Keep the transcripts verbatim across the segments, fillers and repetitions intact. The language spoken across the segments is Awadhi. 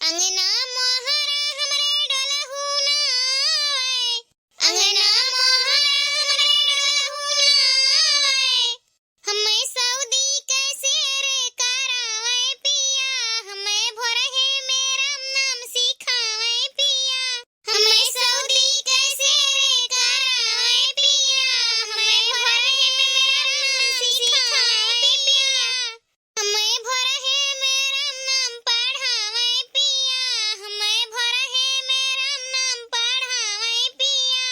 अंगना मोहरा हमरे डोलहु ना आवे, अंगना मोहरा हमरे डोलहु ना आवे। हमें सऊदी के शेर करावे पिया, हमें भोरहे में राम नाम सिखावे पिया। हमें सऊदी के शेर करावे पिया, हमें भोरहे में राम नाम सिखावे पिया। हमें भोरहे में राम नाम पढ़ावे पिया, हमें भोरहे में राम नाम पढ़ावे पिया,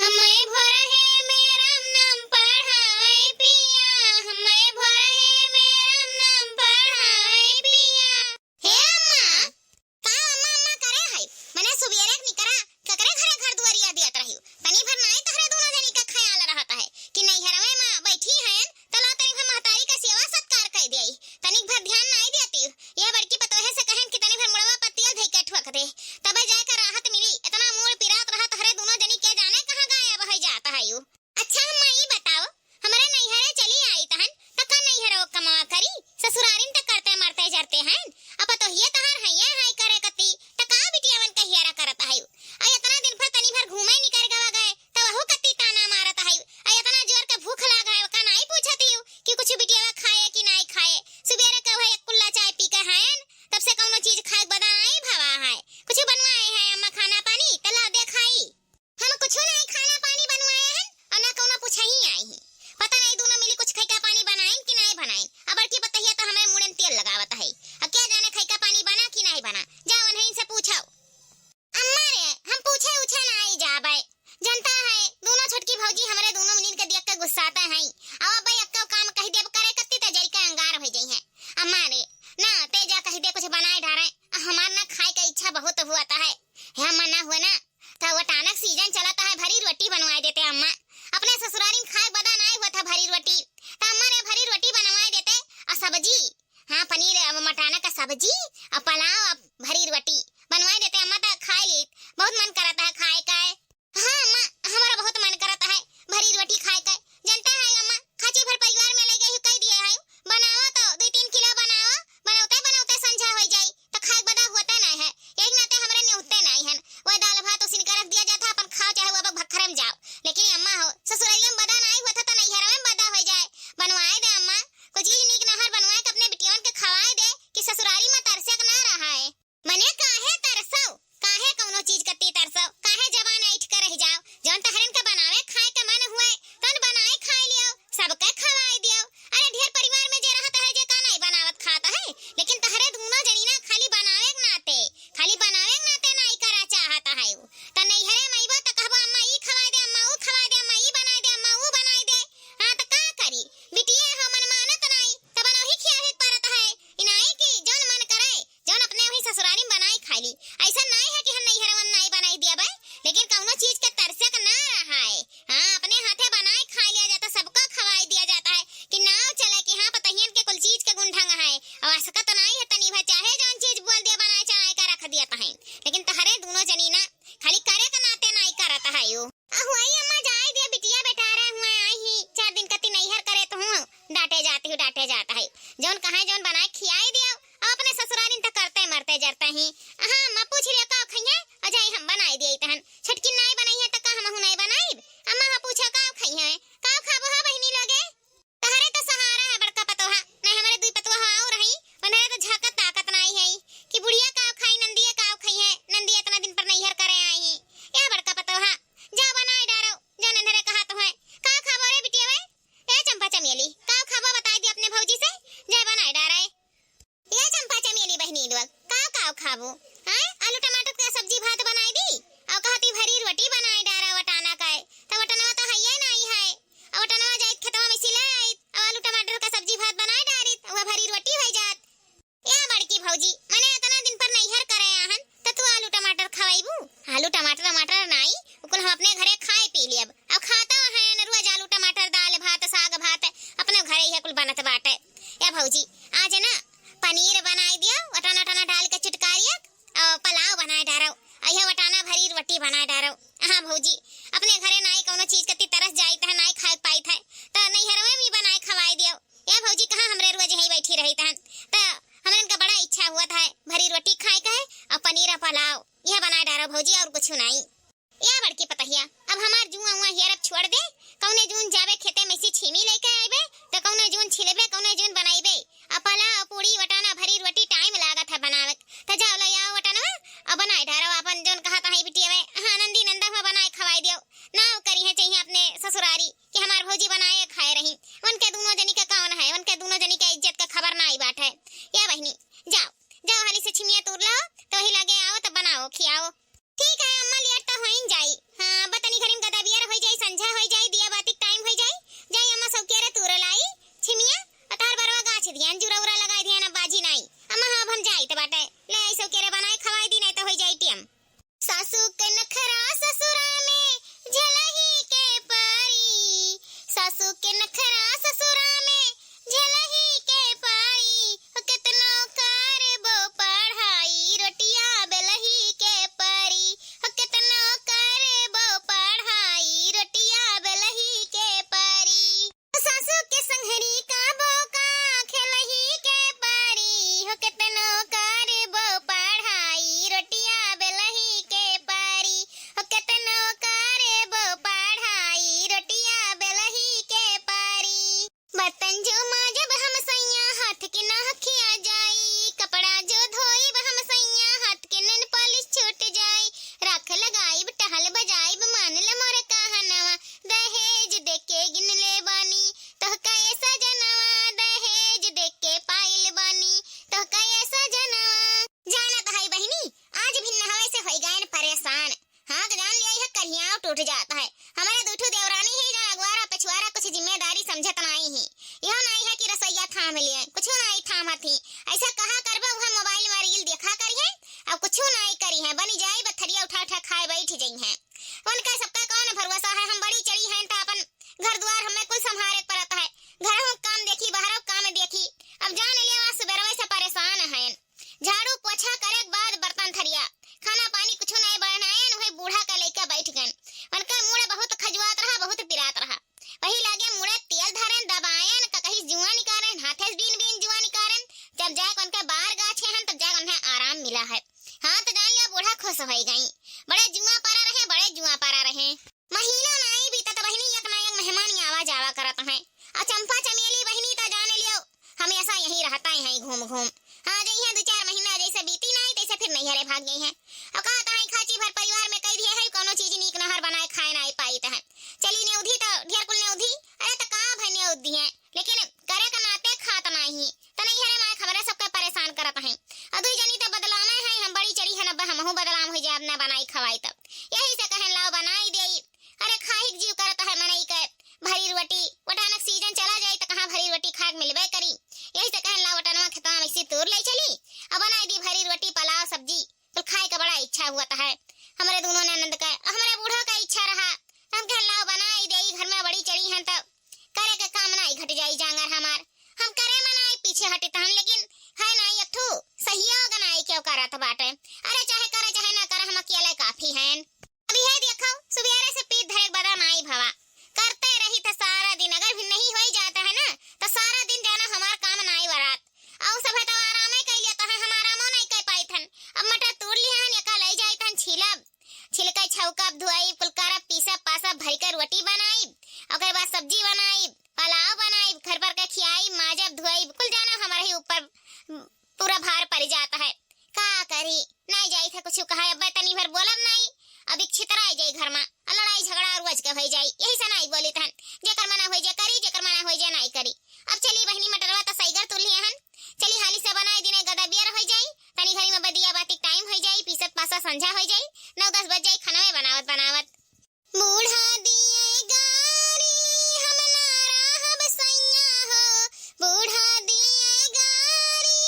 हमें भोरहे में राम नाम पढ़ावे पिया, हमें भोरहे में राम नाम पढ़ावे पिया। हे अम्मा, का अम्मा अम्मा करे है? मने सुबेरे के निकरा, केकरे घरे घर दुआरिया दियत रहिउ? तनी भर नाई तहरे दूनो जनी का ख्याल रहत है कि नैहरवे मा बैठी हैं, त ला तनी भर महतारी का सेवा सत्कार कइ देई। तनिक भर ध्यान नाई देती। यह बड़की पतोहे से कहेन कि तनी भर मुड़वा पर तेल धइ के ठोक दे, तबे जाए के राहत मिली। इतना मूड़ पिरात रहा तहरे दूनो जनी के जाने कहाँ गायब होइ जात है यू। अच्छा अम्मा ई बताओ, हमरे नैहरे चली आई तहन, त का नैहरो कमवा करी? ससुरारिन त करते मरते जरते हैं। अब पतोहिए तहार हइये हाय करे कती, त का बिटियावन के हियरा करत आयु? आ इतना दिन भर तनी भर घूमे निकर गवा गए, त वहू कती ताना मारत आयु। आ इतना जोर के भूख लाग है, का नाई पूछत हियु कि कुछ बिटियावा खाए कि नाई खाए? सुबेरे के वह एक कुल्ला चाय पी के हैं, तब से कौनो चीज खाए के बदा नाई भवा है। कुछ बनवाए हैं अम्मा खाना पानी, त लाओ दे खाई। हम कुछो नाई खाना पानी बनवाए हैं और ना कौनो पूछही आई हैं। पता नाई दूनो मिली कुछ खइका पानी बनाइन कि नाई बनाइन। अब बड़की पतोहिया तो हमरे मुड़े में तेल लगावत है। अब क्या जाने खइका पानी बना कि नाई बना। जाओ उन्हें इनसे पूछो। अम्मा रे, हम पूछे उछे नाई जाबे। जनता है, दूनो छोटकी भौजी हमरे दूनो मिलिन के देख के गुस्साते हैं। अब अब्बे एक्को काम कहि देब करे कत्ती त जरि के अंगार होइ जइहें। अम्मा रे, ना, ते जा कहि दे कुछ बनाए डारे। हमार ना खाए के इच्छा बहुत हुआ त है। हे अम्मा ना हुए ना, त वटानक सीजन चलत है, भरी रोटी बनवाए देते अम्मा। अपने ससुरारी में खाए बदा नाई हुआ था भरी रोटी, त अम्मा रे भरी रोटी बनवाए देते। आ सब्जी, हाँ, पनीर, अब मटाना का सब्जी, आ पुलाव, आ भरी रोटी बनवाए देते अम्मा, त खाए ली। बहुत मन करत है खाए का है। हाँ अम्मा, हमारा बहुत मन करत है भरी रोटी खाए का। जनता है अम्मा, खाची भर परिवार में लगे ही कह दिए है, बनाओ तो दुई तीन किलो बनाओ, बनौते बनौते संझा होइ जाई, त खाए बदा होते नाई है। यही नाते हमरे नेहुते नाई हन। वह दाल भात उसिन के रख दिया जाता, अपन खाओ चाहे वो अब भखरे में जाओ। लेकिन अम्मा हो, ससुरारिया में बदा नाई हुआ था, त नैहरवे में बदा होइ जाए। बनवाए दे अम्मा, कुछ चीज नीक नहर बनवाए के अपने बिटियवन के खवाए दे कि ससुरारी में तरसे के ना रहा है। मने काहे तरसो? काहे कौनो चीज कत्ती तरसो? काहे जबान ऐठ के रह जाओ? जौन तहरन के बनावे खाए के मन हुए, तौन बनाए खाए लियो, सबके खवाए दियो। अरे ढेर परिवार में जे रहत है, जे का नाई बनावत खात है, लेकिन तहरे दूनो जनी ना खाली बनावे के नाते, खाली बनावे के नाते नाई करा चाहत है। त नैहरे में अइबो त कहबो, "अम्मा ई खवाए दे, अम्मा ऊ खवाए दे, अम्मा ई बनाए दे, अम्मा ऊ बनाए दे।" हाँ त का करी? बिटिया हो मन मानत नाई, त बनौही खियावे के परत है। ई नाई कि जौन मन करे, जौन अपने वही ससुरारी में बनाई खाई ली। ऐसा नाई है कि हम नैहरवन नाई बनाई दिया बे, लेकिन कौनो चीज के तरसक ना रहा है। हाँ, अपने हाथे बनाई खाई लिया जाता, सबको खवाई दिया जाता है कि नाव चले कि हाँ, पतहियन के कुल चीज के गुण ढंग है। और असका तो नाई है, तनी भर चाहे जौन चीज बोल दिया, बनाए चढ़ाए का रख दिया तहें। लेकिन तहरे दूनो जनी ना खाली करे के नाते नाई करत है यू। अहुआई अम्मा जाए दिया, बिटिया बेटा रहे हुए आई ही, चार दिन कती नैहर करे तो हूँ, डांटे जाती हूँ, डांटे जाता है। जौन कहे जौन बनाए खियाई दिया, अब अपने ससुरारिन त करते मरते जरते ही। हाँ अम्मा पूछ लिया का खइहे, अजय हम बनाई दिए तहन। छोटकी नाई बनाई है त का हमहू नाई बनाई? अम्मा हा पूछा का खइहे, का खाबो हा बहिनी लोगे? तहरे तो सहारा है बड़का पतोहा, नहीं हमारे दुई पतोहा और रही, उन्हें तो झाकत ताकत नाई है कि बुढ़िया का खाई, नंदिया का खइहे, नंदिया इतना दिन पर नैहर करे आई है। या बड़का पतोहा, जा बनाए डारो, जा नन्हरे कहा तो है। का खाबो रे बिटिया वे? ए चंपा चमेली, का खाबो बताई दी अपने भौजी से, जा बनाए डारे। ए चंपा चमेली बहिनी लोग, का का खाबो? हैं? आलू टमाटर का सब्जी भात बनाई दी, और कहती भरी रोटी बनाए डारा वटाना का है, तो वटनवा तो हइये नाई है। और वटनवा जाइत खेतवा में सिले आइत, और आलू टमाटर का सब्जी भात बनाए डारित, वह भरी रोटी होइ जात। या बड़की भौजी, मने इतना दिन पर नैहर करे आहन, त तू आलू टमाटर खवाइबू? आलू टमाटर, टमाटर नाई, उ कुल हम अपने घरे खाए पी लेब। अब खाता है न रोज आलू टमाटर, दाल भात, साग भात, अपने घरे यह कुल बनत बाटे। या भौजी, आज ना पनीर बनाई दियो, वटाना टाना डाल के चुटकारिया, और पुलाव बनाए डारो, और यह वटाना भरी रोटी बनाए डारो। हाँ भौजी, अपने घरे नाई कौनो चीज कती तरस जाइत है, नाई खाए पाइत है, त नैहरवे में बनाए खवाए दियो। या भौजी, कहाँ हमरे रोज यहीं बैठी रही तहन, त हमरन का बड़ा इच्छा हुआ था भरी यह बनाए डारो भौजी, और कुछ नाई। या बड़की पतहिया, अब हमार जुआ उआ हियर अब छोड़ दे। कौने जून जाबे खेते में से छीमी लेके आइबे, त कौने जून छिलबे, कौने जून बनाइबे। अब पलाव, पूड़ी, वटाना, भरी रोटी टाइम लागत है बनावे। त जाओ ले आओ वटानवा, अब बनाए डारो अपन जौन कहत है बिटिया में, हाँ, नंदी नंदा हुआ बनाए खवाई दियो। ना करी है चाहिए अपने ससुरारी कि हमार भौजी बनाए खाए रही। उनके दोनों जनी के कौन है, उनके दोनों जनी के इज्जत के खबर नाई बाटे। या बहिनी, जाओ, जाओ हाली से छिमिया तूर लाओ, त वही लगे आओ, त बनाओ, खियाओ। ठीक है अम्मा, लेट त होइन जाई। हाँ, अब तनी घरी में गदा बियर होइ जाई, संझा होइ जाई, दिया बाती के टाइम होइ जाई। जाई अम्मा, सौकेरे तूर लाई छिमिया, अतार बरवा गाछ दिहन, जुरा उरा लगाई दिहन, अब बाजी नाई। अम्मा, हाँ, अब हम जाई त बाटे, ले आई सौकेरे बनाए खवाई दी, नाई त होइ जाई टियम। सासू के नखरा ससुरा में झलही के पारी, सासू के नखरा ससुरा में झलही के पारी। हो केतनो करबो पढ़ाई, रोटिया बेलही के परी। हो केतनो करबो पढ़ाई, रोटिया बेलही के परी। सासू के संघरी का बोका खेलही के पारी, हो केतनो करबो पढ़ाई, रोटिया बेलही के पारी। हो केतनो करबो पढ़ाई, रोटिया बेलही के पारी। बर्तन जो माजब हम सैया, हाथ के नहखिया जाई। कपड़ा जो धोइब हम सैया, हाथ के नेल पॉलिश छूट जाई। राख लगाइब, टहल बजाइब, मान ले मोर कहनवा। दहेज देके गिन ले बानी, तोहका ए सजनवा। दहेज देके पाइल बानी, तोहका ए सजनवा। जानत है बहिनी, आज भी नहवे से होई गयन परेशान। हाँ, जान लिया, यह करियाव टूट जात है। हमारे दुठो देवरानी है, जौन अगुवारा पछुआरा कुछ जिम्मेदारी समझत नाई है। यह नाई है कि रसोइया थाम लिए, कुछ नाई थामत ही। ऐसा कहा करबे, वह मोबाइल में रील देखा करिहे, अब कुछ नाई करिहे, बनी जाई बथरिया उठा उठा खाए बैठ जइहे। उनका सबका कौन भरोसा है, हम बड़ी चढ़ी हैं त अपन घर दुआर हमें कुल संभारे पड़त है। घरहु काम देखी, बाहरहु काम देखी। अब जान लिया, आज सुबेरवे से परेशान हैं। झाड़ू पोछा करे के बाद बर्तन थरिया, खाना पानी कुछ नाई बनायन, वही बूढ़ा के लइके बैठ गन। उनका मूड़ बहुत खजुआत रहा, बहुत पिरात रहा। वही लागे मूड़े तेल धरन, दबायन, ककही जुआ निकारन, हाथे से बीन बीन जुआ निकारन। जब जाके उनके बार गाछे हन, तब जाके उन्हें आराम मिला है। हाँ, त जान लिया, बूढ़ा खुश होई गई। बड़े जुआ पारा रहे, बड़े जुआ पारा रहे। महीना नाई बीतत बहिनी, एक ना एक मेहमान ही आवा जावा करत हैं। और चंपा चमेली बहिनी त जान लियो, हमेशा यहीं रहता है घूम घूम। हाँ, जइहे दो चार महीना जैसे बीती नाई, तैसे फिर नैहरे भाग गई हैं। और कहत हैं खाची भर परिवार में कह दिए है, कोनो चीज नीक नहर बनाए खाए नाई पाइत है। चली नेउधी त ढेर कुल नेउधी, अरे त का भाई नेउधी है, लेकिन करे के नाते खात नाई ही। त नैहरे माए खबरे सबके परेशान करत हैं। और दुई जनी त बदलामे हैं, हम बड़ी चढ़ी हैं, अब हमहू बदलाम हो जाए, अब ना बनाई खवाई तब। यही से कहें लाओ बनाई देई। अरे खाही के जीव करत है मनई के भरी रोटी, वटानक सीजन चला जाई त कहाँ भरी रोटी खाए के मिलबे करी। यही से कहें लाओ वटनवा खेतवा में से तूर ले चली, अब बनाई दी भरी रोटी, पुलाव, सब्जी, कुल खाए के बड़ा इच्छा हुआ है। हमरे दोनों ननद के, हमरे बूढ़ो का इच्छा रहा, हम कहें लाओ बनाई देई, घर में बड़ी चढ़ी हैं त करे के काम नाई घट जाई जांगर हमार। हम करे मनाई पीछे हटित हन, लेकिन है नाई एक ठू सहयोग नाई क्यों करत बाटे। अरे चाहे करे चाहे ना करे, हम अकेले काफी हैं। अब यह देखो, सुबेरे से पीठ धरे के बदा नाई भवा। करते रही त सारा दिन, अगर भी नहीं होई जाता है ना, त सारा दिन जाना हमार काम नाई बरात। और सब है तो आराम ही कर लिया, तो है हम आरामो नहीं कर पाई थन। अब मटर तूर लिया हन, एका ले जाई थन छीलब। छिलके छौकब, धोई, कुल करब, पीसब, पासब, भरी के रोटी बनाई, ओकर बाद सब्जी बनाई, पुलाव बनाई, घर पर के खियाई, माजब, धोई, कुल जाना हमारे ही ऊपर पूरा भार पड़ जाता है। का करी, नहीं जाई थे कुछ कहा, अब तनी भर बोलब नहीं, अब एक छितराई जाई घर में, आ लड़ाई झगड़ा रोज के होई जाई, यही से नहीं बोली थन। जेकर मना होई जे करी, जेकर मना होई जे नहीं करी। अब चली बहिनी मटरवा त सैगर तुली हन, चली हाली से बनाई दिने गदा बियर होई जाई, तनी घरी में बदिया बाती टाइम होई जाई, पीसत पासा संझा होई जाई, नौ दस बज जाई खाना में बनावत बनावत। बूढ़ा दिए गारी हम ना रहब सैया हो, बूढ़ा दिए गारी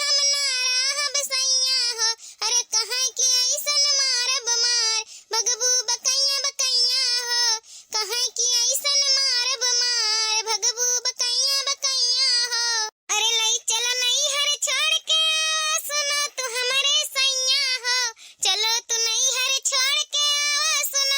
हम ना रहब सैया हो। अरे कहाँ के ऐसन मारब मार, भगबू बकैया बकैया हो। कहाँ के ऐसन मारब मार, भगबू बकैया बकैया हो। अरे लई चलो नैहर छोड़ के आवा, सुनो तू हमरे सैया हो। चलो तू नैहर छोड़ के आवा, सुनो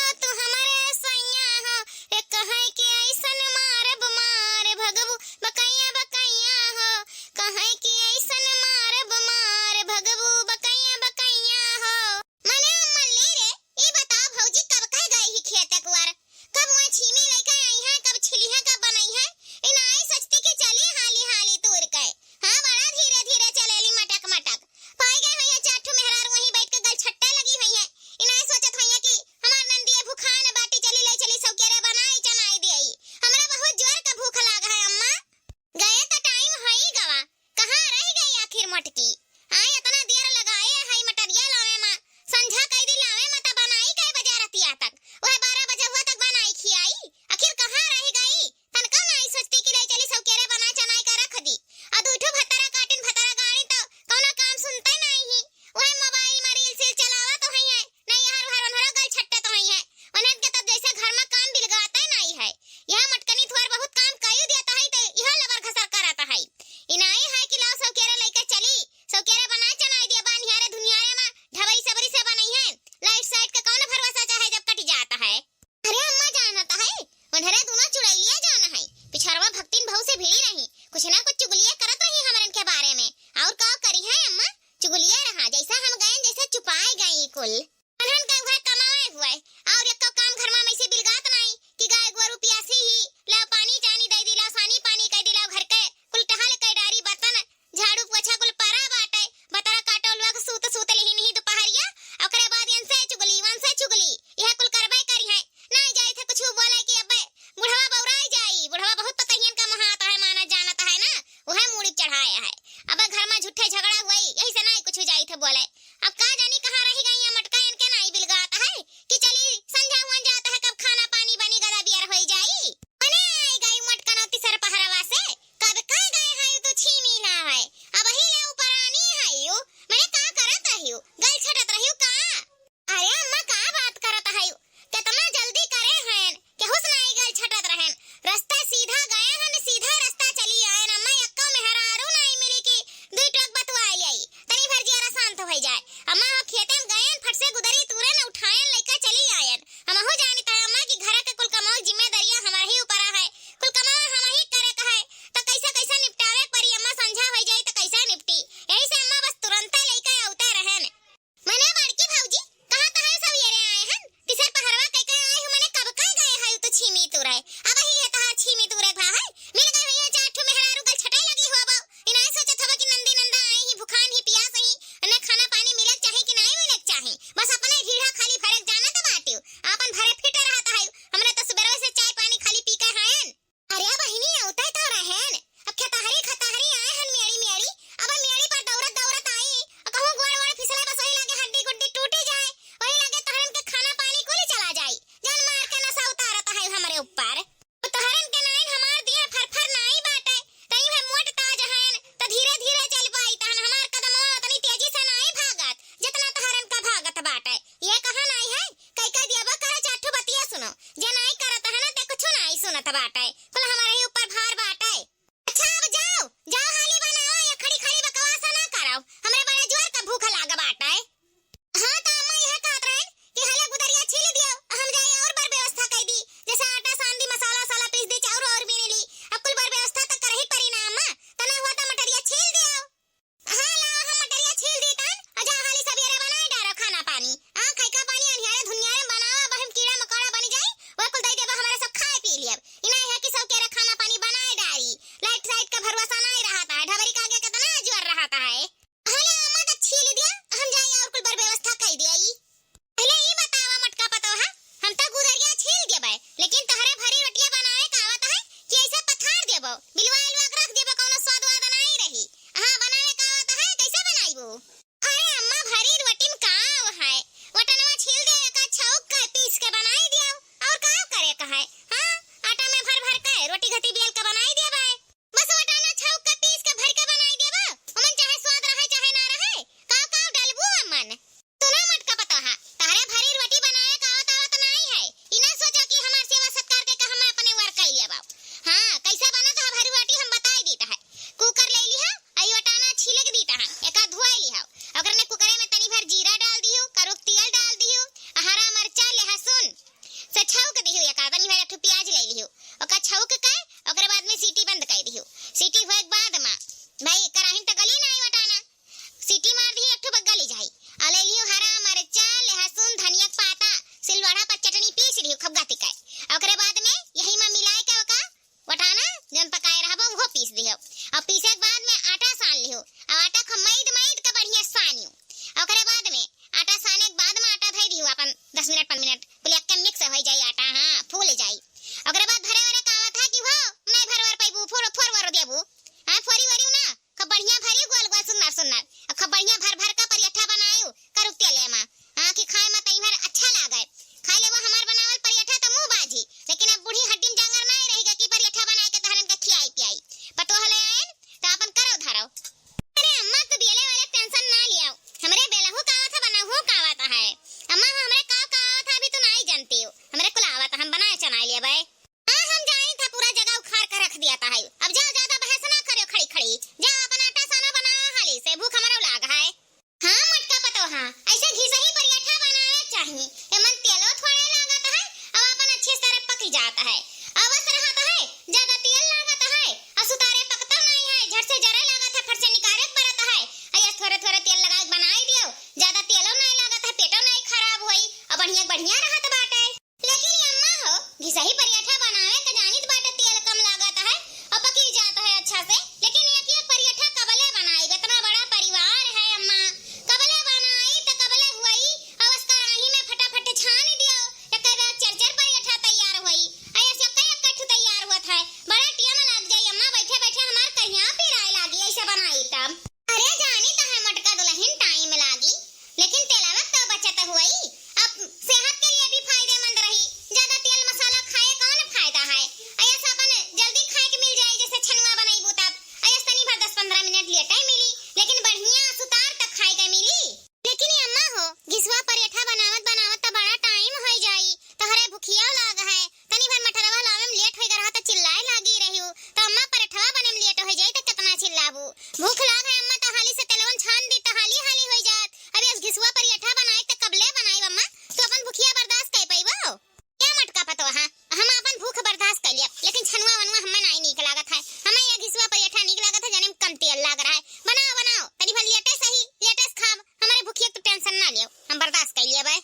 उन्हन के उहे कमाए हुए, और एको काम घर मा मइसे बिलगात नाई कि गाय गोरू पियासी ही, लाओ पानी चानी दइ दी, लाओ सानी पानी कइ दी, लाओ घर के कुल टहल कइ डारी, बर्तन झाड़ू पोछा कुल परा बाटे, बतरा काटो लोग सूत सूत लिहिन ही दुपहरिया, ओकरे बाद एनसे चुगली, वनसे चुगली, इहे कुल करबे करिहैं। नाई जाइत है कुछु बोले कि अबे बुढ़वा बौराई जाई, बुढ़वा बहुत पतहियन का मोहात है, मानत जानत है ना, उहे मूड़ी चढ़ाए है। अबे घर मा झूठे झगड़ा हुई, यही से नाई कुछु जाइत है बोले। अब का जानी कहाँ रहि गई है मटका, एनके नाई बिलगात है कि चली संझा हुअन जात है, कब खाना पानी बनी, गदा बियर होई जाई। मने आई गई मटका नौती सर पहरवा से, कब का गए है तू छीमी ना है, अबही ले ऊपर आनी है यू, मने का करत रहियो, गल छटत रहियो का? अरे अम्मा, का बात करत हयू? केतना जल्दी करे हयन, केहू से नाई गल छटत रहन। रस्ता सीधा गए हन, सीधा रस्ता चली आयन। अम्मा, एक्को मेहरारू नाई मिली कि दुई टोक बतुआई आई, तनी भर जियरा शांत होई जाए। अम्मा, हो खेते में गयन, फट से गुदरी तूरन, उठायन, लइका चली आयन। हमहू जानित है अम्मा कि घर के कुल कमऊ जिम्मेदारियां हमरही ऊपर है, कुल कमऊ हमही करे के है, त कैसे कैसे निपटावे के परी अम्मा, संझा होई जाई त कैसे निपटी। यही से अम्मा बस तुरंते लइका अउते रहन। मने बड़की भौजी, कहाँ तहाई सवेरे आए हन? तिसर पहरवा कइ के आए हो, मने कब का गए हयू तू छीमी तुरे? अबही है तहार छीमी तुरे भा है। मिल गए हुई चार ठो मेहरारू गल छटाई लगी हो बाऊ। इनाए सोचत हवा कि नंदी नंदा आए ही, भुखान ही, पियास ही, इन्हें खाना पानी मिलक चाही कि नाई मिलक चाही। बस अपने ढीढ़ा खाली भरक जानत बाटियो। आपन भरे फिट रहत हयू। हमरे तो सुबेरवे से चाय पानी खाली पी के हायन। अरे बहिनी, अउते तो रहेन। अब खेतहरी खतहरी आए हन मेड़ी मेड़ी। अब मेड़ी पर दौड़त दौड़त आई, अ कहूँ गोड़ वोड़ फिसले, बस वही लागे हड्डी गुड्डी टूटी जाए, वही लागे तहरन के खाना पानी कुल चला जाई। जान मार के नशा उतारत है हमरे ऊपर। तहरन के नाइन हमार दिया फरफर नाई बाटे, तई है मोट ताज हन, त धीरे धीरे चल पाई, तहन हमार कदमवा उतनी तेजी से नाई भागत, जितना तहरन का भागत बाटे। ये कहा नाई है, कई कई दिया बा, करे चार ठो बतिया सुनो। जे नाई करत है ना, ते कुछु नाई सुनत बाटे। कुल हमरे ही ऊपर भार बाटे। अच्छा, अब जाओ, जाओ हाली बनाओ, ये खड़ी खड़ी बकवास ना करो। हमरे बड़े जोर का भूख लाग बाटे। हाँ, त अम्मा यह कहत रहन कि हले गुदरिया छील दियो, हम जाए और बर व्यवस्था कई दी। जैसे आटा सान दी, मसाला वसाला पीस दी, चाउर और बीन ली। अब कुल बर व्यवस्था त करही परी ना अम्मा। तना हुआ त मटरिया छील दियो। हाँ, लाओ, हम मटरिया छील दी तन, आ जा हाली सबेरे बनाए डारो खाना पानी। आ, खइका पानी अनिहारे धुनियारे बनावा, बहिम कीड़ा मकोड़ा बनी जाई, वह कुल दई देबा, हमारे सब खाए पी लियब। इनाई है कि सब केरे खाना पानी बनाए डारी, लाइट साइट का भरोसा नाई रहत है, ढबरी का आगे कितना जोर रहत है। हाँ, ले अम्मा त छील दिया, हम जाई और कुल बर व्यवस्था कई दिया ई। पहले ई बतावा मोटका पतोहा, हम त गुदरिया छील देबै, लेकिन तहरे भरी रोटिया बनावे का आवत है कि ऐसे पथार देबो, बिलवा अलवा के रख देबो, कौनो स्वाद वाद नाई रही। हाँ, बनावे का आवत है, कैसे बनाइबो? अरे अम्मा, भरी रोटी में का आव है, वटनवा छील दे, एका छौक के पीस के बनाई दियो, और का करे का है? हाँ, आटा में भर भर के रोटी घटी बेल के बनाई देबै। बस वटाना छौक के पीस के भर के बनाई देबा, ओमन चाहे स्वाद रहे चाहे ना रहे, काव काव डालबू ओमन। सुना मोटका पतोहा, तहरे भरी रोटी बनाए का आवत आवत नाई है, ई ना सोचा कि हमार सेवा सत्कार के का हम अपने वर कई लेबा। हाँ, कैसे बनत है भरी रोटी हम बताई दीत है। कुकर ले लिहा, आई वटाना छिलक दीत है, एका धोए लिहा, ओकरे में कुकरे में तनी भर जीरा डाल दियो, करुक तेल डाल दियो, हरा मरचा, लहसुन से छौक दियो, एका तनी भर एक ठो प्याज ले लियो, ओका छौक के ओकरे बाद में सीटी बंद कर दियो। सीटी हुए के बाद में भाई कराही त गली नाई वटाना, सीटी मार दियो एक ठो बग्गा ले जाई। आ ले लियो हरा मरचा, लहसुन, धनिया के पाता, सिलवड़ा पर चटनी पीस लियो खूब गति के। ओकरे बाद में यही में मिलाए के ओका वटाना जौन पकाए रहबो उहो पीस दियो। और पीसे के बाद में आटा सान लियो। और आटा खूब मैद मैद के बढ़िया सानियो। ओकरे बाद में आटा साने के बाद में आटा धई दियो अपन दस मिनट, पाँच मिनट, कुल एक्के मिक्स हो जाई आटा, हाँ, फूल जाई। ओकरे बाद भरे वरे का आवत है कि हो, नहीं भर वर पैबू, फोर, फोर वर देबू, हाँ, फोरी वरी ना, खूब बढ़िया भरी गोल गोल सुन्नर सुन्नर, और खूब बढ़िया भर भर का परियठा बनायू, करुक तेले मा, हाँ, कि खाए मा तई भर अच्छा लागे। खाए लेबो हमार बनावल परियठा त मुँह बाजी, लेकिन अब बूढ़ी हड्डी में जांगर नाई रही गा कि परियठा बनाए के तहरन के खियाई पियाई। पतोह ले आयन, त अपन करो धरो। अरे अम्मा, तू बेले वाले टेंशन ना लियाओ, हमरे बेलहू का आवत है, बनहू का आवत है। अम्मा हो, हमरे का का आवत है, अभी तू नाई जानती हो, हमरे कुल आवत है, हम बनाए चनाए लेबे। हाँ, हम जानी था, पूरा जगह उखाड़ के रख दिया था है। अब जाओ, ज्यादा बहस ना करियो खड़ी खड़ी, जाओ अपन आटा साना बनाओ हाली से, भूख हमरो लाग है। हाँ मोटका पतोहा, ऐसे घिसही परियठा बनावे चाही, एमन तेलो थोड़े लागत है, अब अपन अच्छे से तरह पक जात है। अवस रहत है, ज्यादा तेल लागत है, और सुतारे पकतो नहीं है, झट से जरे लागत है, फट से निकारे के पड़त है। अइया थोड़े थोड़े तेल लगा के बनाई दियो, ज्यादा तेलो नहीं लागत है, पेटो नहीं बर्दाश्त कइ लेबे।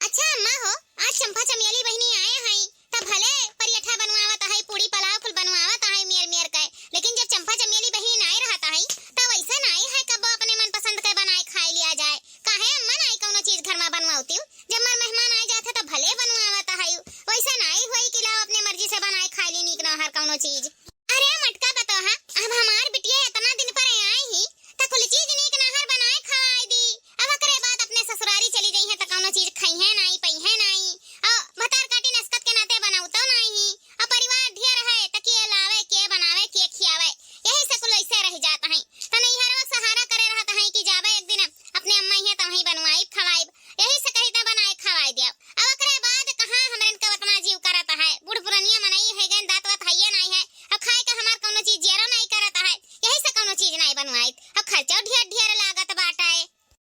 अच्छा अम्मा हो, आज चंपा चमेली बहिनी आए हई, तब भले परियठा बनवावत हई, पूड़ी पलाव कुल बनवावत हई मेर मेर के, लेकिन जब चंपा चमेली बहिनी नाई रहत हई, तब वैसे नाई है कबो अपने मनपसंद के बनाए खाए लिया जाए। काहे अम्मा नाई कौनो चीज घर में बनवावती? जब हमार मेहमान आए जात है तब भले बनवावत हई, वैसे नाई होई कि लाओ अपने मर्जी से बनाए खाए ली नीक नहर कौनो चीज। अरे मटका पतोहा, अब हमार बिटिया इतना दिन पर आई ही, त कुल चीज नीक नहर बनाए खवाए दी। अब ओकरे बाद अपने ससुरारी चली जइहें त कौनो चीज खइहें नाई, पइहें नाई। और भतार काटी नसकत के नाते बनाउतो नाई ही। और परिवार ढेर है त के लावे, के बनावे, के खियावे। यही से कुल ऐसे रह जात हैं। त नैहरवा सहारा करे रहत हैं कि जाबे एक दिन अपने अम्मा हियां त वहीं बनवाइब खवाइब। यही से कही त बनाए खवाए दिया। अब ओकरे बाद कहाँ हमरन के उतना जीव करत है। बूढ़ पुरनिया मनई है गन, दांत वात हइये नाई है। अब खाए के हमार कौनो चीज जियरो नाई करत है। यही से कौनो चीज नाई बनवाइत। अब खर्चो ढेर ढेर लागत बाटे।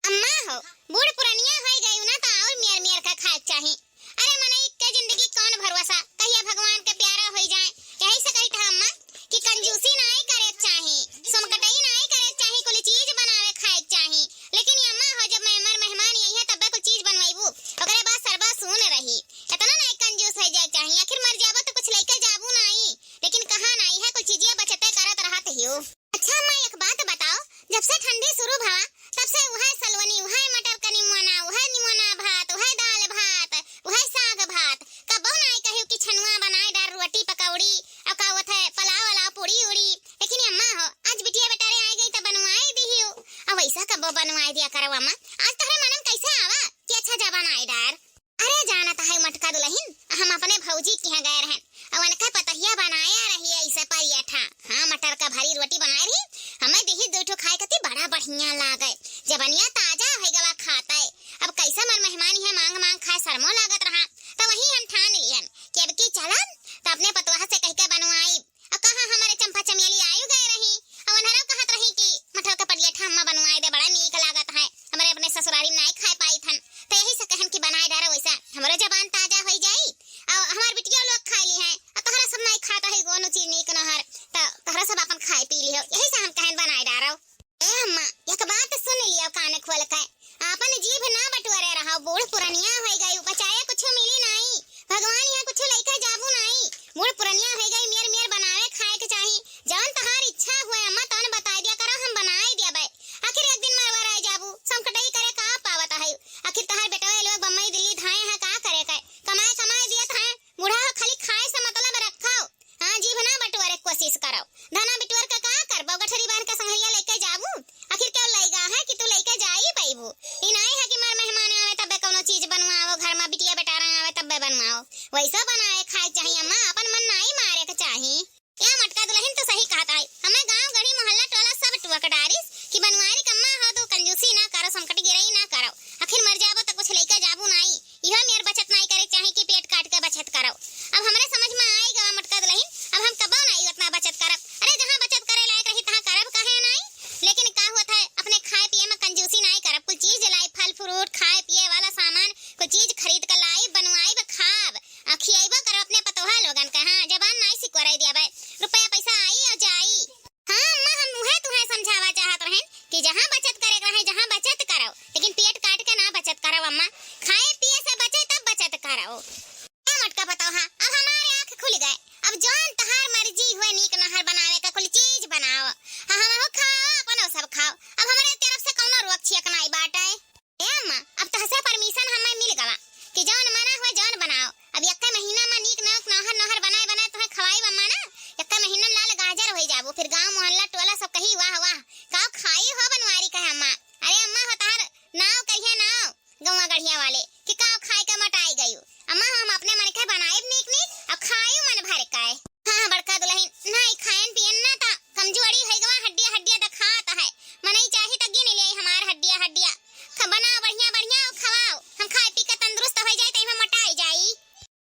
अम्मा हो, बूढ़ पुरनिया होई गई ना, त और मेर मेर का खाए के चाही। अरे मनई के जिंदगी कौन भरोसा, कहिया भगवान के प्यारा होई जाए। यही से कहित है अम्मा कि कंजूसी नाई करे के चाही, सोमकटई नाई करे के चाही, कुल चीज बनावे खाए के चाही। लेकिन ये अम्मा हो, जब मैं हमार मेहमान यही है तब्बे कुल चीज बनवाइबू, ओकरे बाद सरबा सून रही। इतना नाई कंजूस होई जाए के चाही, आखिर मर जाबो त कुछ लइके जाबू नाई, लेकिन कहाँ नाई है, कुल चीजिया बचते करत रहत हियो। अच्छा अम्मा, एक बात बताओ, जब से ठंडी शुरू भवा, तब से उहे सलवनी, उहे मटर का निमोना, उहे निमोना भात, उहे दाल भात, उहे साग भात, कबो नाई कहियो कि छनुआ बनाए डार, रोटी पकौड़ी, और का होत है, पलाव वलाव, पूड़ी उड़ी। लेकिन ये अम्मा हो, आज बिटिया बेटा रे आए गई त बनवाए दिहियो। अब वैसा कबो बनवाए दिया करो अम्मा, आज तोहरे मनम कैसे आवा कि अच्छा जा बनाए डार। अरे जानत है मटका दुलहिन, हम अपने भौजी के यहाँ गए रहन, और उनका पतहिया बनाया रही ऐसे परियठा। हाँ, मटर का भरी रोटी बनाए रही, हमें देही दो ठो खाए कती बड़ा बढ़िया लागे। जबनिया ताजा हो गवा खाते। अब कैसे मर मेहमान है मांग मांग खाए शर्मो लागत रहा, तो वही हम ठान लियन कि अब की चलन तो अपने पतोह से कह के बनवाई। अब कहाँ हमारे चंपा चमेली आयु गए रही, अब उन्हरा कहत रही कि मटर का परियठा अम्मा बनवाए दे, बड़ा नीक लागत है, हमारे अपने ससुरारी में नाई खाए पाई थन, तो यही से कहन कि बनाए डारा वैसा हमरो जबान ताजा हो जाई। और हमार बिटिया लोग खा ली हैं, और तोहरा सब नाई खाता है कोनो चीज नीक नहर, तो तोहरा सब अपन खाए पी लिहो, यही से हम कहन बनाए डारो। ए अम्मा, एक बात सुन लियो कान खोल के, आपन जीभ ना बटोरे रहो, बूढ़ पुरनिया हो गई, बचाए कुछ मिली नाई, भगवान यहाँ कुछ लइके जाबू नाई, बूढ़ पुरनिया हो गई, मेर मेर बनावे खाए के चाही, जौन तहार इच्छा हुए अम्मा तौन बताई दिया करो, हम बनाए दियाबे। आखिर एक दिन मरवा रह जाबू, संकटई करे का पावत है, आखिर तहार बेटवा लोग बम्बई दिल्ली धाए हैं का करे के, कमाए कमाए दियत हैं, बूढ़ा हो, खाली खाए से मतलब रखो। हाँ, जीभ ना बटोरे के कोशिश करो। धना बिटोर के का करबो? गठरी बांध के संघरिया लेके जाबू? आखिर केहू लइगा है कि तू लेके जाई पइबू? ई नाई है कि मार मेहमान आवे तब्बे कौनो चीज बनवाओ, घर में बिटिया बेटारा आवे तब्बे बनवाओ। वैसा बनाए खाए के चाही अम्मा, अपन मन नाई मारे के चाही। या मटका दुलहिन, तू सही कहत है। हमें गांव, गढ़ी, मोहल्ला, टोला सब टोक डारिस कि बनवारी क अम्मा हो, तू कंजूसी ना करो, संकट गिरई ना करो। आखिर मर जाबो त कुछ लेके जाबू नाई। इहो मेर बचत नाई करे के चाही कि पेट काट के बचत करो। अब हमरे समझ में आई गवा मटका दुलहिन, अब हम कबो नाई उतना बचत करब। अरे, जहाँ बचत करे लायक रही, तहाँ करब काहे नाई? लेकिन का होत है, अपने खाए पिए में कंजूसी नाई करब। कुल चीज लाई, फल फ्रूट, खाए पिए वाला सामान, कुल चीज खरीद के लाई, बनवाई, खाब। आ खियाइबो करब अपने पतोहा लोगन के। हाँ, जबान नाई सिकुड़ाई दियाबे। रुपया पैसा आई और जाई। हाँ अम्मा, हम उहे तुहे समझावा चाहत रहन कि जहाँ बचत करे के रहे, जहाँ बचत करो, लेकिन पेट काट के ना बचत करो अम्मा। खाए पिए से बचे तब बचत करो। ए मोटका पतोहा, अब हमारे आँख खुल गए। अब जौन तहार मर्जी हुए नीक नहर बनावे का कुल चीज बनाओ। हाँ, हमहू खाओ, अपनो सब खाओ। अब हमरे तरफ से कौनो रोक छियक नाई बाटे। ए अम्मा, अब तहसे परमिशन हमें मिल गवा कि जौन मना हुए जौन बनाओ। अब यक्के महीना में नीक नाक नहर नहर बनाए बनाए तुहें खवाई अम्मा ना, यक्के महीना में लाल गाजर होई जाबू, फिर गांव मोहल्ला टोला सब कही, "वाह वाह, का खाई हो बनवारी कहे अम्मा।" अरे अम्मा हो तहार नाव करिए नाव गौवा गढ़िया वाले कि का खाए के मोटाई गयू। अम्मा हो हम अपने मन के बनाए नीक नीक और खायू मन भर के। हाँ, बड़का दुलहिन, नाई खायन पियन ना ता कमजोरी होई गवा, हड्डिया हड्डिया दिखात है। मनई चाही त गिन ले हमार हड्डिया हड्डिया। ख-, बनाओ बढ़िया बढ़िया और खवाओ, हम खाए पी के तंदुरुस्त होई जाई, तई में मोटाई जाई।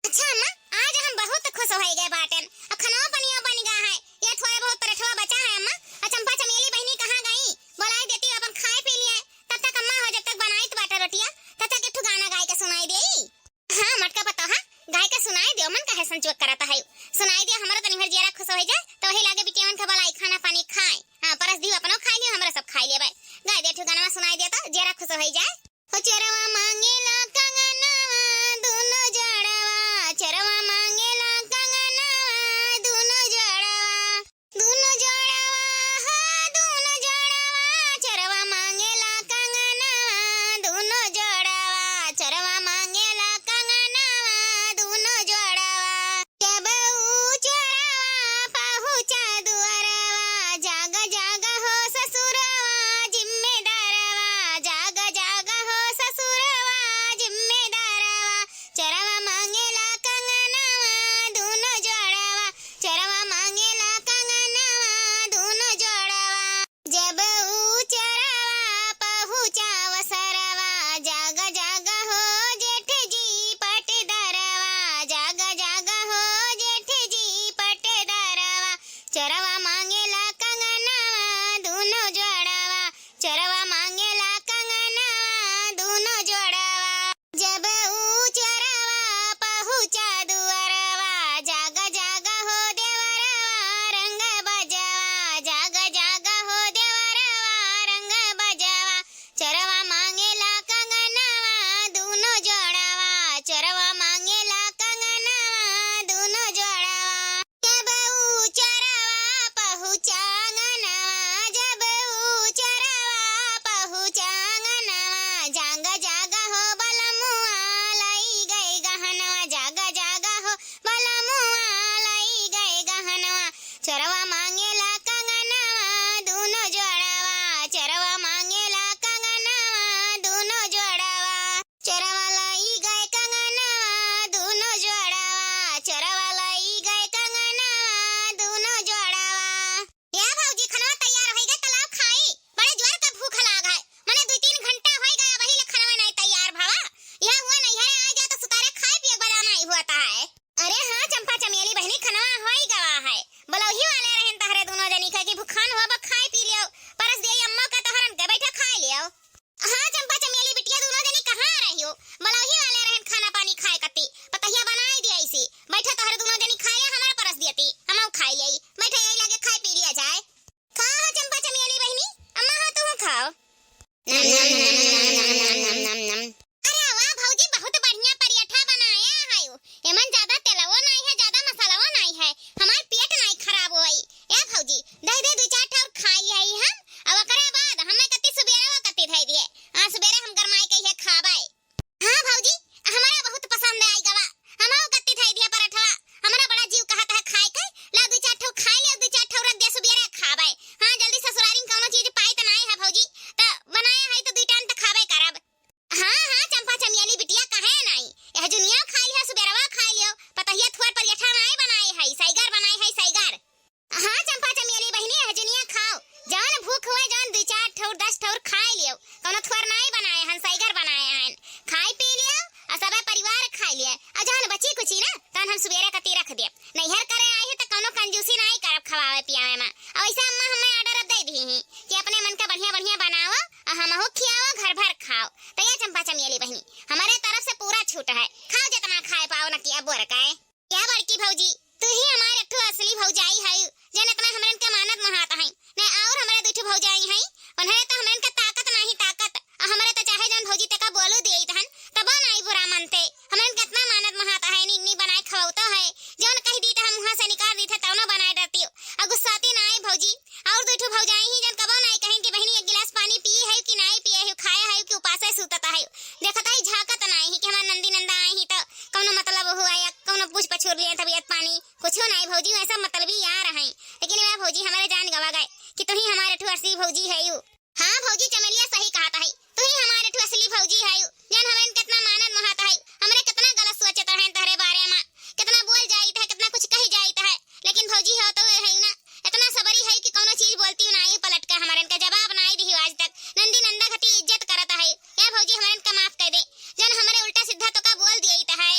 अच्छा अम्मा, आज हम बहुत खुश होई गए बाटेन, और खनवा पनिया बन गया है, ये थोड़े बहुत परेठवा बचा है अम्मा, और चंपा चमेली बहिनी कहाँ गई? बोलाई देती अपन खाए पी लिए, तब तक अम्मा हो जब तक बनाइत बाटे रोटिया, तब तक एक ठो गाना गाए के सुनाई देई। हाँ, मोटका पतोहा, गाय के सुनाई दियो, मन काहे संचोक करत है। सुनाई दियो, हमरो तनी भर जियरा खुश होई जाए, तो वही लागे बिटियावन के बलाई खाना पानी खाए। हाँ, परस दियो, अपनो खाई लियो, हमरो सब खाई लेबे। गाय दे ठो गाना सुनाई दियो, तो जियरा खुश होई जाए। ओ चोरवा मांगेला कंगनवा दूनो जोड़वा, चोरवा मांगेला कंगनवा दूनो जोड़वा। दूनो जोड़वा, हो दूनो जोड़वा, चोरवा मांगेला कंगनवा दूनो जोड़वा, चोरवा मांगेला कंगनवा दूनो जोड़वा। जब ऊ चोरवा पहुँचा दुअरवा, जाग जाग हो ससुरवा जिम्मेदारवा, जाग जाग हो ससुरवा जिम्मेदारवा। चोरवा मांगेला कंगनवा दूनो जोड़वा, चोरवा मांगेला कंगनवा दूनो जोड़वा। जब ऊ चोरवा पहुँचा वसरवा, जाग जाग हो जेठ जी पटदरवा, जाग जाग हो जेठ जी पटदरवा। चोरवा मांगेला कंगनवा दूनो जोड़वा, चोरवा मांगेला कंगनवा दूनो जोड़वा। जब ऊ चोरवा पहुँचा दुअरवा, जाग जाग हो देवरवा रंग बजवा, जाग जाग हो देवरवा रंग बजवा। चोरवा मांगेला कंगनवा दूनो जोड़वा, चोरवा मांगेला कंगनवा दूनो जोड़वा। जब ऊ चोरवा पहुँचा अंगनवा, जब ऊ चोरवा पहुँचा अंगनवा, जाग जाग हो बलमुआ लई गए गहनवा, जाग जाग हो बलमुआ लई गए गहनवा। चोरवा मांगेला कंगनवा दूनो जोड़वा, चोरवा मांगेला कंगनवा दूनो जोड़वा। चोरवा लई गए कंगनवा दूनो जोड़वा, चोरवा लई गए कंगनवा दूनो जोड़वा। या भौजी, खनवा तैयार होई गए, त लाव खाई। बड़े जोर का भूख लाग है, मने दुई तीन घंटा होई गए, वही ले खनवा नाई तैयार भवा। यह हुआ नैहरे आ जा त सुतारे खाए पिए बला नाई हुआ ता है। अरे हाँ चंपा चमेली बहिनी, खनवा होई गवा है, बलौही वाले रहन तहरे दूनो जनी के कि भुखान हुआ बा, खाए पी लियो, परस दिए अम्मा का तोहरन के, बैठा खाए लियो। हाँ चंपा चमेली बिटिया, दूनो जनी कहाँ रही हो? बलौही वाले रहन खाना पानी खाए कती, पतहिया बनाई दिया इसी। बैठा तोहरे दूनो जनी खाए लिया, हमारा परस दियती, हमहू खाए लिया। बैठा यही लागे खाए पी लिया जाए। खा हो चंपा चमेली बहिनी, अम्मा हो तू खाओ। अरे वाह भौजी, बहुत बढ़िया पराठा बनाया है। एमन ज्यादा तेलवो नाई है, ज्यादा मसालवो नाई है, हमार पेट नाई खराब होई। ए भौजी, दे दे दू चार ठौर खाई है हम, अब ओकरे बाद हमें कत्ती सुबेरे वो कत्ती धई दिए। आज सुबेरे हम गरमाई के ये खाबे। हाँ भौजी, हमरा बहुत पसंद आई गवा, हमहू कत्ती धई दिया पराठवा। हमरा बड़ा जीव कहत है खाए के, ला दू चार ठौ खाई ले, दू चार ठौ रख दे सुबेरे खाबे। हाँ जल्दी ससुरारी में कौनो चीज पाई त नाई है भौजी, त बनाया है त दुई टाइम त खाबे करब। हाँ, हाँ, चंपा चमेली बिटिया, काहे नाई? यह जुनिया खाई लियो, सुबेरवा खाई लियो। पतहिया थुअर पराठा नाई बनाए है, सैगर बनाए है, सैगर। हाँ, चंपा चमेली बहिनी, यह जुनिया खाओ। जौन भूख हुए, जौन दुई चार ठौर, दस ठौर खाई लियो। कौनो थुअर नाई बनाए हन, सैगर बनाए हन। खाई पी लियो, और सबे परिवार खाई लिए। और जौन बची कुची ना, तौन हम सुबेरे कती रख दिए। नैहर करे आई है, त कौनो कंजूसी नाई करब खवावे पियावे में। और ऐसे अम्मा हमें order अब दे दी ही कि अपने मन का बढ़िया बढ़िया बनाओ, और हमहू खियाओ, घर भर खाओ। त या चंपा चमेली बहिनी, हमारे तरफ से पूरा छूट है, खाओ जितना खाए पाओ, न किया बोर काए। या बड़की भौजी, तू ही हमार एक ठो असली भौजाई है, जन इतना हमरन के मानत मोहात है। न और हमरे दू ठो भौजाई है, उन्हें तो हमरन के ताकत नाही ताकत। आ हमरे तो चाहे जौन भौजी तेका बोलू दिए तहन, तबो नाही बुरा मानते। हमरन के इतना मानत मोहात है, नी, नी बनाए खवाउतो है। जौन कह दी त हम वहाँ से निकाल दी थे, तौनो बनाए डरती। आ गुस्साती नाई भौजी, और दू ठो भौजाई ही जन कबो नाई कहिन कि बहिनी एक गिलास पानी पिए है कि नाई पिए है, खाए है कि उपासे सूतत है। देखत ही झाकत नाई ही कि हमार नंदी नंदा आई ही त कौनो मतलब हुआ या कौनो पूछ पछूर लिए तबियत पानी, कुछो नाई भौजी, वैसा मतलबी यार हैं। लेकिन वह भौजी हमारे जान गवा गए कि तू ही हमारे ठो असली भौजी है यू। हाँ भौजी, चमेलिया सही कहत है, तू ही हमारे ठो असली भौजी है यू। जान हमन कितना मानत मोहात है, हमरे कितना गलत सोचत रहे तहरे बारे में, कितना बोल जाइत है, कितना कुछ कही जाइत है, लेकिन भौजी हो तो है ना, इतना सबरी है कि कौनो चीज बोलती नाई पलट के, हमरन का जवाब नाई दिही आज तक। नंदी नंदा घटी इज्जत करत है। या भौजी हमरन का माफ कर दे, जन हमरे उल्टा सीधा तो का बोल दिए है।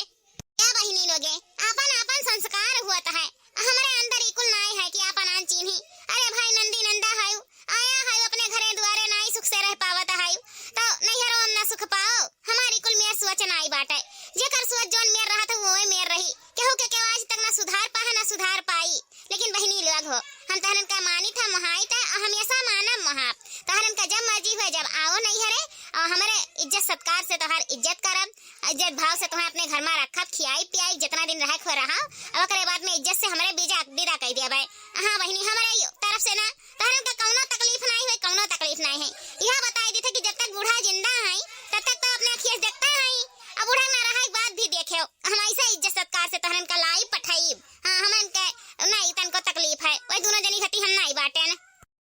या बहिनी लोगे, आपन आपन संस्कार हुअत है, हमरे अंदर ई कुल नाई है कि आपन आन चीन्ही। अरे भाई नंदी नंदा है, आया है अपने घरे दुआरे नाई सुख से रह पावत है, तो नैहरो हम ना सुख पाओ। हमारी कुल मेर सोच नाई बाटे। जेकर सोच जौन मेर रहत है, वोए मेर रही। केहू के केहू आज तक ना सुधार पाए, ना सुधार पाई। लेकिन बहिनी लोग हो, हम तहरन का मानित है, मोहाइत है, और हमेशा मानब मोहाब। तहरन का जब मर्जी हुए, जब आओ नैहरे, और हमरे इज्जत सत्कार से तोहार इज्जत करब, इज्जत भाव से तोहे अपने घर मा रखब, खियाई पियाई, जितना दिन रहे खो रहा, अब ओकरे बाद में इज्जत से हमरे विदा, विदा कइ देबे। हाँ बहिनी, हमरे तरफ से ना तोहरन का कौनो तकलीफ नाहीं होई, कौनो तकलीफ नाहीं है। यह बताई देते कि जब तक बूढ़ा जिंदा है, तब तक तो अपने अखिए से देखते हैं, अब बूढ़ा ना रहे के बाद भी देखे, हम ऐसे इज्जत सत्कार से तोहरन का लाई पठाई। हाँ, हमन के नाहीं तनको तकलीफ है, वही दोनों जनी खाती हम नाहीं बाटेन।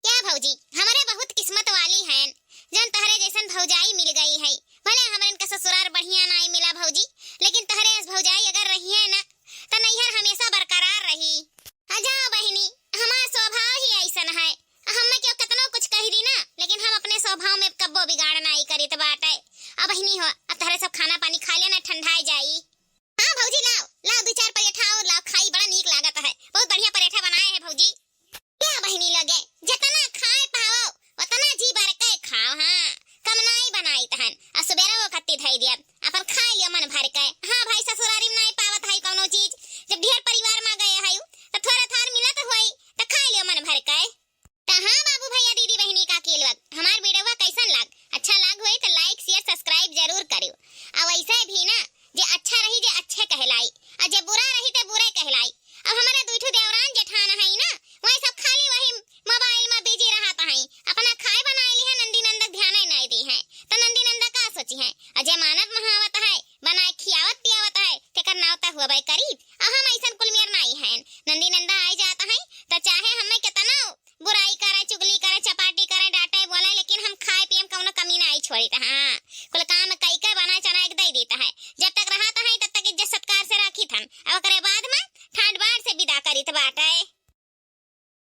क्या भौजी, हमरे बहुत किस्मत वाली हैं, जौन तोहरे जैसन भौजाई मिल गई है। भले हमरन का ससुरार बढ़िया नाहीं मिला भौजी, लेकिन तोहरे अस भौजाई अगर रही है ना, त नैहर हमेशा बरकरार रही। आ जाओ बहिनी, हमार स्वभाव ही ऐसन है। हमें क्यों कितनो कुछ कह दी ना, लेकिन हम अपने स्वभाव में कब्बो बिगाड़ नाहीं करीत बाटे। अब बहिनी हो, अब तोहरे सब खाना पानी खा लेना, ठंडाए जाई। हाँ भौजी, लाओ, लाओ, दो चार परेठा और लाओ, खाई, बड़ा नीक लागत है, बहुत बढ़िया परेठा बनाए है भौजी। क्या बहिनी लगे, जितना खाए पाओ, उतना जी भर के खाओ, हाँ, कम नाई बनाइत हन, आ सुबेरा वो खत्ती धई दिया, अपन खाए लियो मन भर के। हाँ भाई, ससुरारी में नाई पावत है कौनो चीज, जब ढेर परिवार में गए है, तो थोड़ा थार मिलत होई, तो खाए लियो मन भर के। त हाँ बाबू भैया दीदी बहिनी काकी लोग, हमार वीडियो कैसन लाग? अच्छा लाग होई तो like share subscribe जरूर करियो। आ वैसे भी ना, जे अच्छा रही जे अच्छे कहलाई, आ जे बुरा रही ते बुरे कहलाई। अब हमारे दुई ठो देवरान जेठान है ना, वही सब खाली वही मोबाइल में बिजी रहत हैं, अपना खाए बनाए ली है, नंदी नंदक ध्यान ही नहीं दी है। तो नंदी नंदा का सोची है, अजय मानत महावत है, बनाए खियावत पियावत है, तेकर नाव त हुआ करी। अब हम ऐसन कुलमियर नहीं हैं, नंदी नंदा आए जात हैं, तो चाहे हमें कितना बुराई करे, चुगली करे, चपाटी करे, डांटे, बोले, लेकिन हम खाए पिए में कौनो कमी नाई छोड़ीत है। हाँ, कुल काम कई के बना चना के दे दीत है। जब तक रहत है, तब तक इज्जत सत्कार से राखीत हन। अब ओकरे बाद